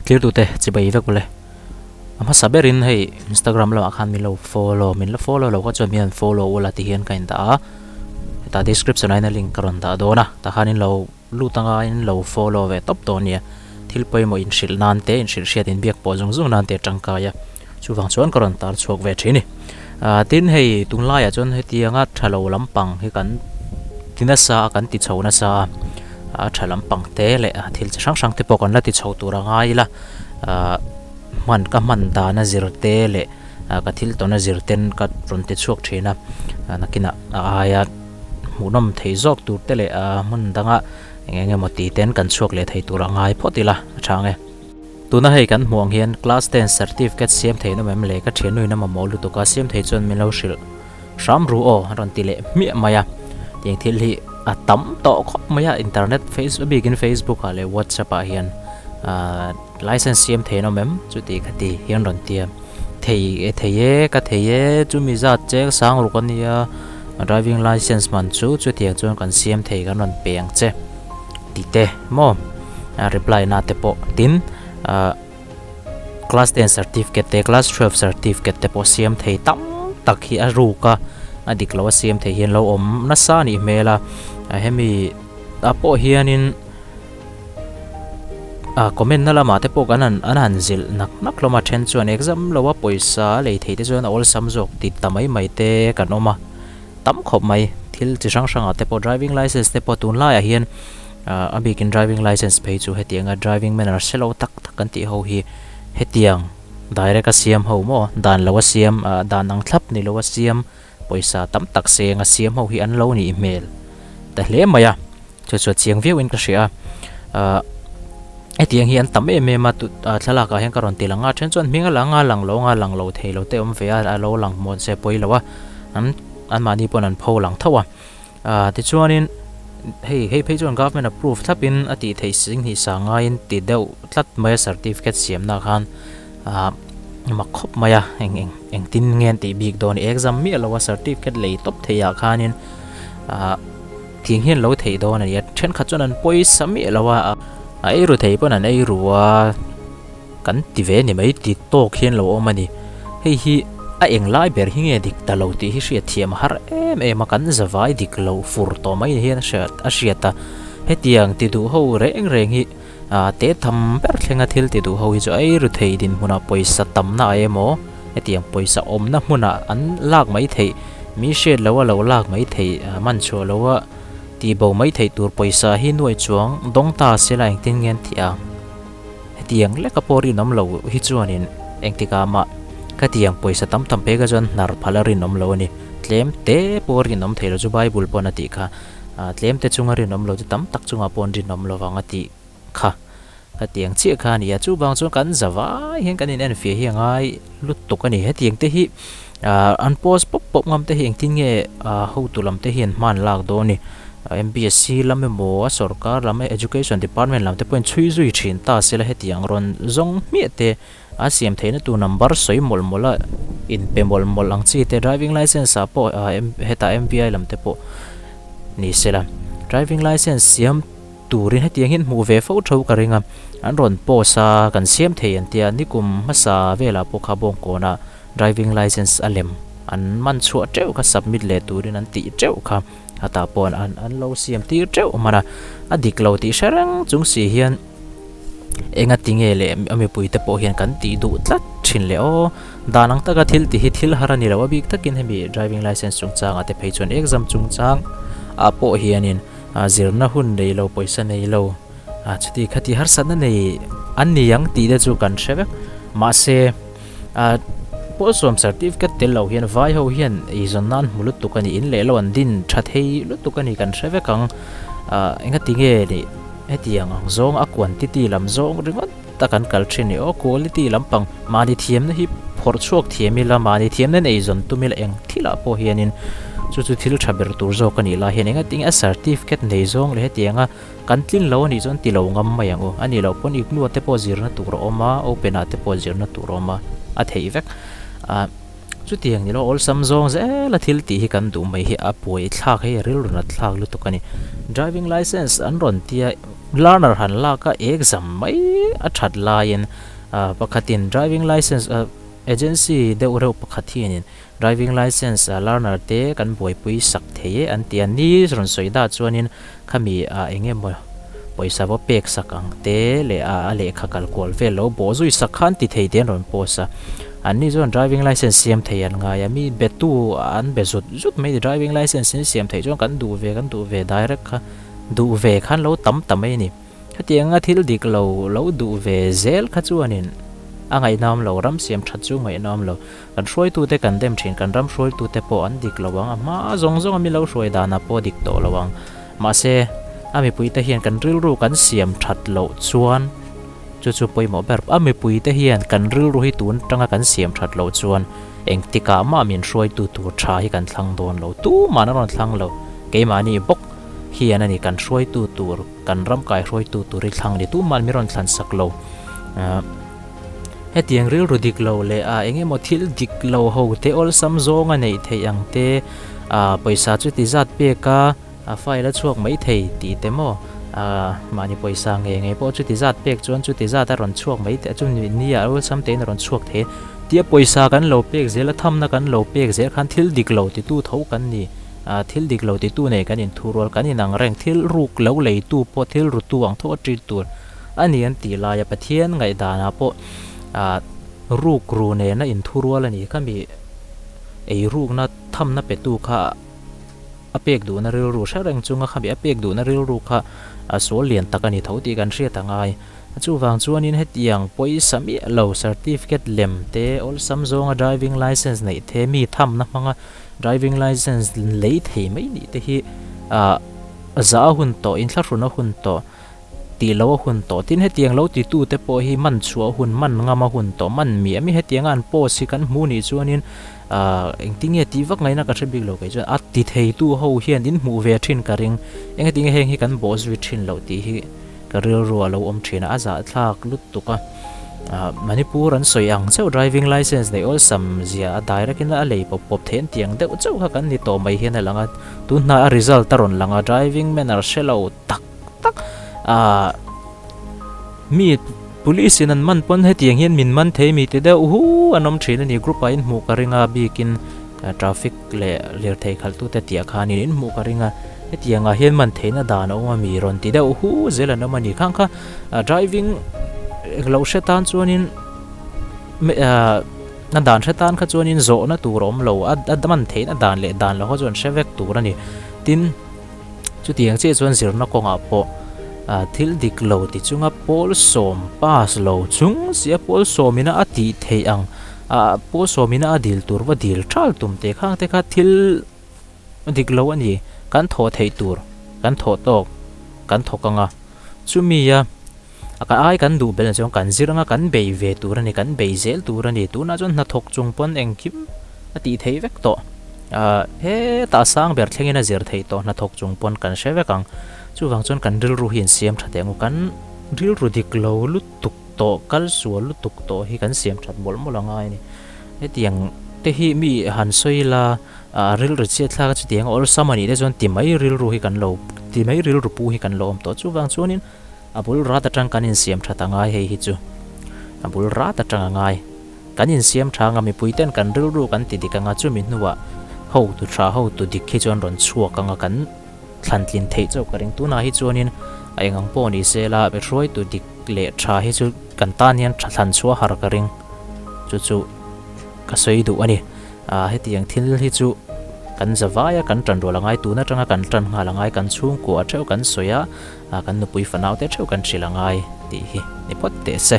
Thlirtute chibai vek ule. A hmasa berin hei Instagram lamah khan min lo follow, min la follow lo kha chuan min han follow ula ti hian ka indah a. Hetah description ah hian a link ka rawn dah dawn a, tah khan in lo lut anga in lo follow ve tawp dawn nia. Thil pawimawh inhrilh nan te, inhrilh hriat inbiak pawh zung zung nan te a tangkai a, chuvang chuan ka rawn tar chhuak ve thin a ni. Tin hei tunlaiah chuan hetianga tha lo lampang hi kan ti nasa a, kan ti chho nasa a, a tha lampang te leh thil chi hrang hrang te pawh kan la ti chho tur a ngai ila, hman ka hman dana zir te leh ka thil tawna zir ten ka rawn ti chhuak thin a, nakinah a aia hmuhnawm thei zawk tur te leh hmun danga eng eng emaw tih ten kan chhuak leh thei tur a ngai phawt ila a tha ang e. Tuna hei kan hmuh ang hian class ten certificate siam thei an awm em le ka thiannu in a mamawh lutuk a siam thei chuan min lo hrilh hram ru aw a rawn ti leh hmiah mai a tiang thil hi a tam tawh khawp mai a internet facebook bikin facebook ah leh whatsapp ah hian ahh license siam thei an awm em chuti kha ti hian rawn ti a thei e thei e ka thei e chumi zat cheng sang ruk a nia driving license man chu chutiang chuan kan siam thei kan rawn pe ang che. Ti te maw reply na te pawh tin ah class ten certificate te class twelve certificate te pawh siam thei tam tak hi a ruk a a dik lo a siam thei hian lo awm nasa a nih hmel a hemi ah pawh hianin ah comment na lamah te pawh kan han an han zilh nak nak hlawm a then chuan exam lo a pawisa lei thei te chuan a awlsam zawk ti ta mai mai te kan awm a. Tam khawp mai, thil chi hrang hrangah te pawh driving license te pawh tunlaiah hian a bikin driving license phei chu hetianga driving manner hre lo tak tak kan tih ho hi hetiang direct a siam ho maw dan lo a siam dan ang thlap ni lo a siam pawisa tam tak seng a siam ho hi an lo nih hmel ta hle mai a chu chu a chiang viau in ka hria a hetiang hi an tam em em a thlalak ah hian ka rawn ti lang a then chuan hming a lang a lang lo anga lang lo thei lo te awm ve a a lo lang hmuan se pawi lo a. An anmahni pawn an pho lang tho a. Ahh tichuanin hei hei phei chuan government approve thlapin a tih theih sing hnih sa ngaiin ti deuh tlat mai a certificate siamna khan ahh mak khawp mai a eng eng engtin nge an tih bik dawn exam miah lo a certificate lei tawp theih ah khanin ahh thing hian lo theih dawn a ni a thenkhat chuan an pawisa miah lo a a eiru thei pawn an eiru a. Kan ti ve ni mai ti tawk hian lo awm a ni. Hei hi a eng lai ber hi nge dik ta lo tih hi hriat thiam a har em em a, kan zavai dik lo fur tawh mai ni hian a hriat a. Hetiang ti duh ho reng reng hi te tham ber thlenga thil ti duh ho hi chu ei ru thei dinhmunah pawisa tamna ah emaw hetiang pawisa awmna hmunah an lak mai theih, mi hriat loha lo lak mai theih, man chhuah loha tih bo mai theih tur pawisa hi nuai chuang dawng ta sela engtin nge an tih ang? Hetiang leka pawh rinawm lo hi chuanin engtikah mah khatiang pawisa tam tam phei kha chuan hnar phal a rinawm lo a ni. Tlem te pawh a rinawm thei lo chu Bible pawn a tih kha. Tlem te chunga rinawm lo chu tam tak chungah pawh an rinawm lo vang a tih kha. Khatiang chiah kha a ni a, chuvang chuan kan za vai hian kan inenfiah hi a ngai lutuk a ni. Hetiang te hi an post pawp pawp ngam te hi engtin nge hotu lam te hian hman lak dawn a ni. MPSC lam emaw a sorkar lam Education Department lam te pawhin chhui zui thin ta sela hetiang rawn zawng hmiah te a siam theihna tur number sawi mawlh mawlh a inpe mawlh mawlh ang chi te driving license ah pawh hetah MVI lam te pawh ni sela driving license siam turin hetiang hian hmuh ve fo tho ka ring a an rawn post a kan siam thei an tia nikum hmasa velah pawh kha bawngkawnah driving license a lem an man chhuah teuh kha submit leh turin an tih teuh kha. A tah pawh an an lo siam tir teuh hman a, a dik lo tih hre reng chung si hian enga ti nge leh a mipui te pawh hian kan tih duh tlat thin leh aw. Dan ang taka thil tih hi thil har a ni lo a bik takin hemi driving license chungchangah te phei chuan exam chungchang ah pawh hianin zirna hun nei lo pawisa nei lo chuti khati harsatna nei an ni ang tih te chu kan hre vek mahse Pawlsawm certificate tel lo hian vai ho hian eizawn nan hmu lutuk a ni, in leh lo an din tha thei lutuk a ni kan hre vek ang. Engati nge nih hetiang ang zawng a quantity lam zawng ringawt a kan kal thin ni aw, quality lampang mahni thiamna hi phawrh chhuak thiam ila, mahni thiamna in eizawn tum ila eng thilah pawh hianin chu chu thil tha ber tur zawk a nih lai hian engati nge a certificate nei zawng leh hetianga Kan tlin lo a nih chuan ti lo ngam mai ang u. A nih loh pawn Ignua te pawh zirna tur a awm a, Open ah te pawh zirna tur a awm a, a theih vek. Ah chutiang ni lo awlsam zawng zel a thil tih hi kan duh mai hi a buai thlak hei a rilru nat thlak lutuk a ni. Driving license an rawn tia Learner han lak a exam mai a that laiin pakhatin driving licence agency deuh reuh pakhat hianin driving licence learner te kan buaipui sak thei e an ti a, ni rawn sawi dah chuanin khami eng emaw pawisa va pek sak ang te leh a lehkha kal kual vel lo bawh zui sak kha an ti thei te an rawn post a, an ni chuan driving licence siam thei an ngai a, mi betu an be zut zut mai a ni, driving licence in siam theih chuan kan duh ve kan duh ve direct kha. Duh ve khan lo tam ta mai a ni. Hetianga thil dik lo lo duh ve zel kha chuanin a ngaihnawm lo, ram siam that chu ngaihnawm lo. Kan hruaitute kan dem thin, kan ram hruaitute pawh an dik lo ang, a hma zawng zawng a mi lo hruai danah pawh dik tawh lo ang. Mahse, a mipuite hian kan rilru kan siam that loh chuan chu chu pawimawh ber. A mipuite hian kan rilru hi tun atanga kan siam that loh chuan engtikah mah min hruaitu tur tha hi kan thlang dawn lo, tumah an rawn thlang lo, keimahni bawk. Hian a ni kan hruaitu tur, kan ram kai hruaitu tur hi thlang ni tumah mi rawn thlan sak lo. Hetiang rilru dik lo leh a eng emaw thil dik lo ho te awlsam zawng a neih theih ang te, pawisa chu ti zat pek a, a file a chhuak mai thei tih te maw, mahni pawisa ngei ngei pawh chu ti zat pek chuan chu ti zat a rawn chhuak mai te chu ni a awlsam tein a rawn chhuak thei tia pawisa kan lo pek zel a, thamna kan lo pek zel khan thil dik lo titu tho kan ni. Thil dik lo titu nei kan inthurual kan inang reng, thil ruk lo leitu pawh thil rutu ang tho a ṭin tur a ni an tih laia Pathian ngaihdanah pawh ruk ru nena inthurual a ni. Khami ei rukna thamna petu kha a pek duhna rilru hre reng chunga khami a pek duhna rilru kha sual lian tak a ni tho tih kan hriat a ngai. Chuvang chuanin hetiang pawisa miah lo certificate lem te awlsam zawnga driving licence neih the mi thamna hmanga Driving licence lei thei mai nih te hi ah za a hun tawh, inthlahrun a hun tawh, tih loh a hun tawh. Tin, hetiang lo titu te pawh hi man chhuah a hun, man ngam a hun tawh, man miah mi hetianga an post hi kan hmu nih chuanin ah engtinge tih vak ngaihna ka hre bik lo kei chuan a ti theitu ho hian in hmuh ve thin ka ring. Engtinge heng hi kan bawh zui thin loh tih hi. Ka rilru a lo awm thin a, a zahthlak lutuk a. Manipur an sawi ang chauh driving licence neih awlsam zia a direct in a lei pawp pawp theih an tih ang deuh chauh kha kan ni tawh mai hian a lang a. Tun hnai a result a rawn lang a, driving manner hre lo tak tak mi police in an man pawn hetiang hian min man thei mi ti deuh hu an awm thin a ni. Group ah inhmuh ka ring a, bikin traffic leh lirthei khalhtute tih ah khanin inhmuh ka ring a. Hetiangah hian man theihna dan a awm a mi rawn ti deuh hu zel an awm a ni. Khang kha driving lo hre tan chuanin a dan hre tan kha chuanin zawhna tur a awm lo a man theihna dan leh dan lo kha chu an hre vek tur a ni. Tin, chutiang chiah chuan zirna kawngah pawh thil dik lo ti chunga pawl sawm pass lo chung sia pawl sawmina a tih theih ang pawl sawmina a dil tur va dil thal tum te khang te kha thil Dik lo a ni, kan thawh theih tur kan thawh tawk kan thawk ang a, chumi a ka ai kan duh belh chuan kan zir ang a, kan bei ve tur a ni, kan bei zel tur a ni, tunah chuan hnathawk chung pawn engkim a tih theih vek tawh, ah hetah sang ber thlengin a zir theih tawh hnathawk chung pawn kan hre vek ang, chuvang chuan kan rilru hi insiam tha teh ang u, kan rilru dik lo lutuk tawh kal sual lutuk tawh hi kan siam that mawlh mawlh a ngai a ni, hetiang te hi mi han sawi la. A rilru chhiat thlak a chutiang a awlsam a nih te chuan ti mai rilru hi kan lo ti mai rilru pu hi kan lo awm tawh. Chuvang chuanin a bul rat atang kan insiam that a ngai hei hi chu a bul rat atang a ngai. Kan insiam tha anga mipui ten kan rilru kan ti dik anga chumi hnuah hotu tha hotu dik hi chuan rawn chhuak anga kan thlan tlin theih chauh ka ring. Tunah hi chuanin a eng ang pawh ni se la hruaitu dik leh tha hi chu kan tan hian tha thlan chhuah har ka ring. Chu chu ka sawi duh a ni. Ahh hetiang thil hi chu kan za vai a, kan tan rual a ngai, tun atanga kan tan nghal a ngai, kan chhungkua theuh kan sawi a, kan nupui fanau te theuh kan hrilh a ngai tih hi ni phawt teh se.